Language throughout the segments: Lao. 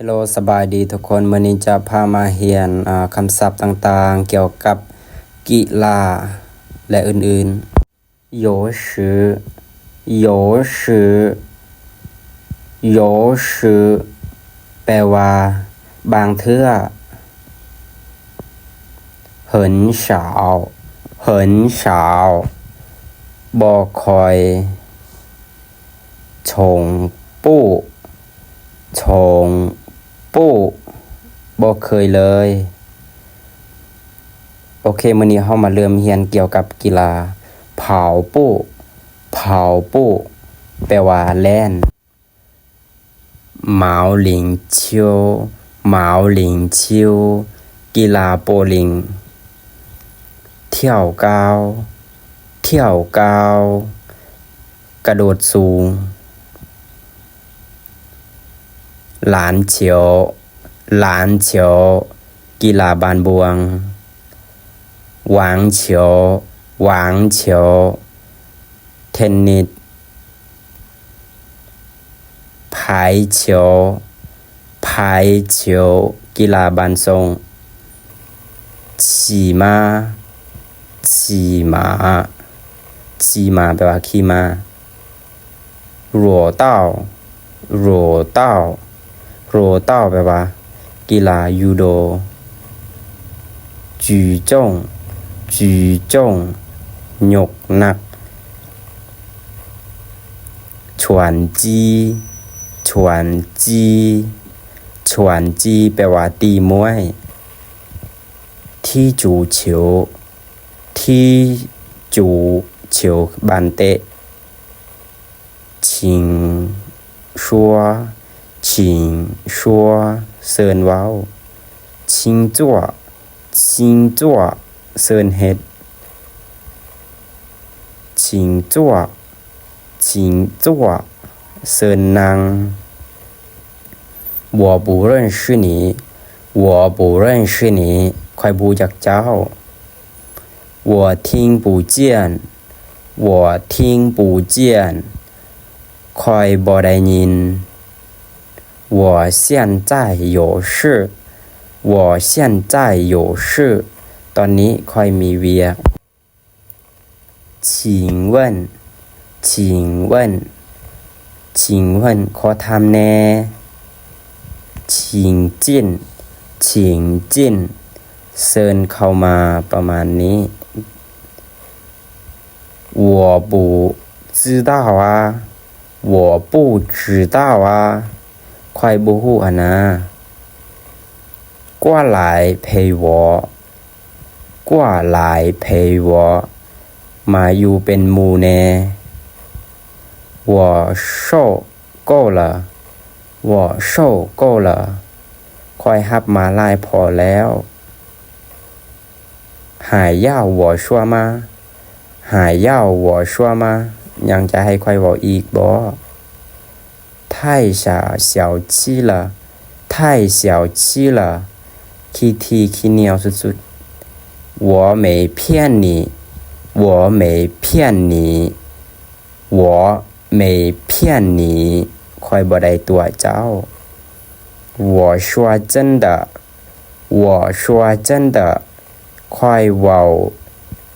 Hello ສະບາຍດີທຸກຄົນ, ມື້ນີ້ຈະພາມາຮຽນ ອາ ຄຳສັບຕ່າງໆກ່ຽວກັບກິລາ ແລະ ອື່ນໆ. 游泳 游泳 游泳 ແປວ່າ ບາງເທື່ອ. 很少 很少 ບໍ່ຄ່ອຍ. 从不 从不 ບໍ່ເຄີຍເລີຍ. ໂອເຄ, ມື້ນີ້ເຮົາມາເລີ່ມຮຽນກ່ຽວກັບກິລາ 跑步 跑步 ແປວ່າ ແລ່ນ. 毛领球 毛领球 ກິລາໂບລິງ. 跳高 跳高 ກະໂດດສູງ. 篮球 篮球 ກິລາບານບວງ. 网球 网球 ເທັນນິດ. 排球 排球 ກິລາບານສົ່ງ. 骑马 骑马 ຂີ່ມ້າ ແປວ່າຂີ່ມ້າ. 柔道 柔道 柔道 ແປວ່າກິລາຢູໂດ. 举重 举重 ຍົກໜັກ. 拳击 拳击 拳击 ແປວ່າຕີມວຍ. 踢足球 踢足球 ບານເຕະ. 请说 请说 ເຊີນເວົ້າ. 请坐 请坐 ເຊີນເຮັດ. 请坐 请坐 ເຊີນນັ່ງ. 我不认识你 我不认识你 ຂ້ອຍບໍ່ຮູ້ຈັກເຈົ້າ. 我听不见 我听不见 ຂ້ອຍບໍ່ໄດ້ຍິນ. 我现在有事 我现在有事 ຕອນນີ້ຂ້ອຍມີວຽກ. 请问 请问 请问 ຂໍຖາມແດ່. 请进 请进 ເຊີນເຂົ້າມາ ປະມານນີ້. 我不知道啊 我不知道啊 ຂ້ອຍບໍ່ຮູ້ຫັ້ນນາ. 过来陪我 过来陪我 ມາຢູ່ເປັນໝູ່ແດ່. 我受够了 我受够了 ຂ້ອຍຮັບມາຫຼາຍພໍແລ້ວ. 还要我说吗 还要我说吗 ຍັງຈະໃຫ້ຂ້ອຍເວົ້າອີກບໍ? 太小气了 太小气了 ຂີ້ຖີ່ຂີ້ໜຽວສຸດໆ. 我没骗你 我没骗你 我没骗你 ຂ້ອຍບໍ່ໄດ້ຕົວະເຈົ້າ. 我说真的 我说真的 ຂ້ອຍເວົ້າ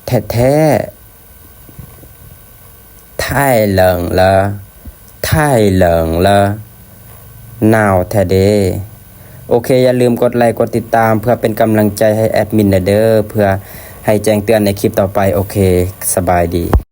ແທ້ໆ. 太冷了 太冷了 ໜາວແທ້ເດ. ໂອເຄ, ຢ່າລືມກົດໄລກົດຕິດຕາມ ເພື່ອເປັນກຳລັງໃຈໃຫ້ແອດມິນແດ່ເດີ ເພື່ອໃຫ້ແຈ້ງເຕືອນໃນຄລິບຕໍ່ໄປ. ໂອເຄ, ສະບາຍດີ.